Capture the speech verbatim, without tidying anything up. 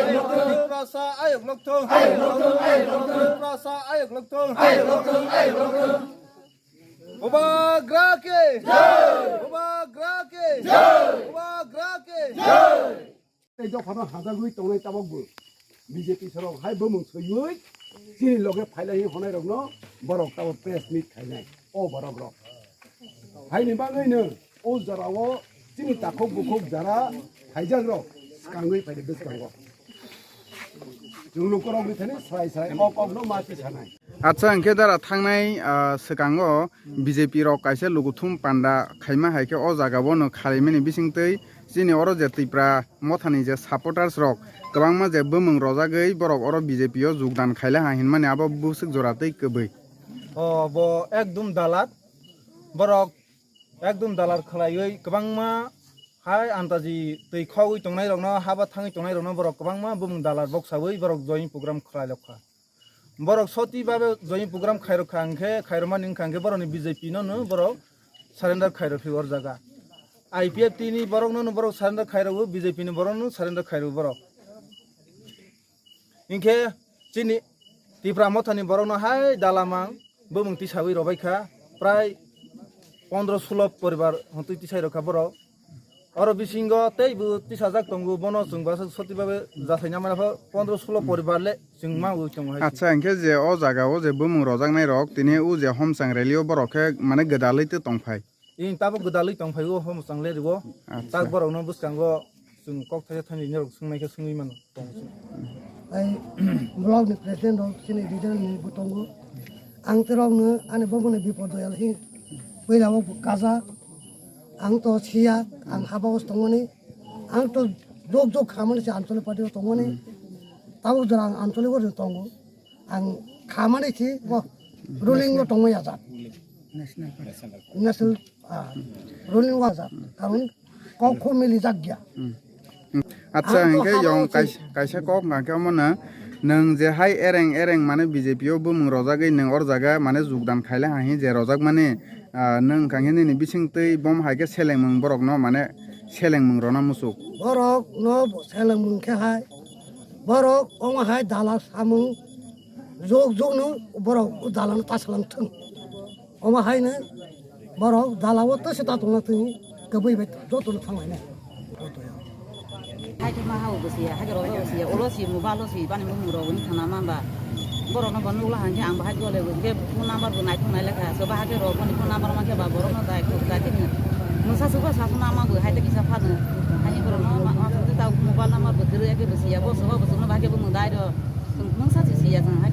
Tiprasa ayok lokthong. Tiprasa ayok lokthong. Bubagra ke. Bubagra ke. Bubagra ke. Tei dophano hajagwi tongnai tabokbo B J P sorok hai bumung soiwi chini loge phailai hinwi honairokno borok tabo press meet khainai o borok rok. Haini bagwino o jorao chini takhuk bukhuk jara phaijakrok swkangwi phaidi bwskango. Chwng lukurokni thani srai srai o kokno ma tisanai. Acha, hwnkhe dara thangnai, ah, swkango B J P rok kaisa lukuthum panda khaima hai khe o jaga bono khalaimani bisingtwi chini oro je Tipra mothani je supporters rok kwbangma je bumung rojagwi borok oro B J P o jogdan khaila ha hinmani abo bwswk jora tei kwbwi. O bo ekdum dalat, borok ekdum dalat khlaiwi kwbangma hai antaji twi khogwi tongnairokno, haba thangwi tongnairokno borok kwbangma bumung dalat boksawi borok join program khlailokha. Borok soti babe join program khairokha hwnkhe, khairokmani wngkha hwnkhe borokni B J P no no borok surrender khairokhi or jaga. I P F T ni borokno no borok surrender khairogo, B J P ni borokno surrender khairogo borok. Hinkhe chini Tipra mothani borokno hai dalamang bumung tisawi robaikha, prai pondro sulo poribar hwntwi tisai rokha borok. Oro bisingo teibo tisajak tongo, bono chwng bwswk soti babe jasaina mano pho pondro sulo poribar le chwng ma wi tongo hai. Acha, hinkhe je o jaga o je bumung rojaknai rok tini o je homchang rally o borok khe mane gwdalwi tei tongphai. Ing tabuk gwdalwi tongphai o homchang rally o. Acha. Tak borokno bwskango chwng kok thaisa thanwi norok swngnaikhe swngwi mano. Ai, block ni president rok, chini regional ni bo tongo. Ang terok no ani bobo ni bipor doyal hi puila o kaja. Ang to siya, ang haba os tongmani. Ang to jok jok khamani se anchalik party o tongmani. Tabuk jora ang anchalik o tongo. Ang khamani si bo ruling o tongmani ajak. National, ah, ruling o ajak. Karon kok kho milijak ya. Hmm. Acha, ang to hingke haba yong uchi. Kaisa, kaisa kok hingke omo na, nwng je hai ereng ereng mane B J P o bumung rojagwi nwng or jaga mane jogdan khaile hai je rojak mani, ah, nwng hingke nini bising twi bom hai khe selengmung borok no mane selengmung rona musuk. Borok no selengmung khe hai, borok omo hai dalal samung jok jok no borok dalal no ta salang thung. Omo haino borok dalao tei se ta tongna twi kwbwi bai joto no thang lainai. Hai khe ma hao bo siya, hai khe rok bo siya, ulo si mobile o si bani bumung rok wngkha na ma ba. Borok no bo nukla hang khe ang bahai gole bo khe phone number bo naikhung nai lekha, so bahai khe rok boni phone number ma khe ba borok no dai khuk dai khe nwng. Nwng sa sugo sa phone number bo hai tei kisa phano. Hai borok no ma, ma, ta mobile number bo kwrwi ya khe bo siya, bo so bo chwng no bahai khe bumung dai rw. Nwng sa si siya chwng.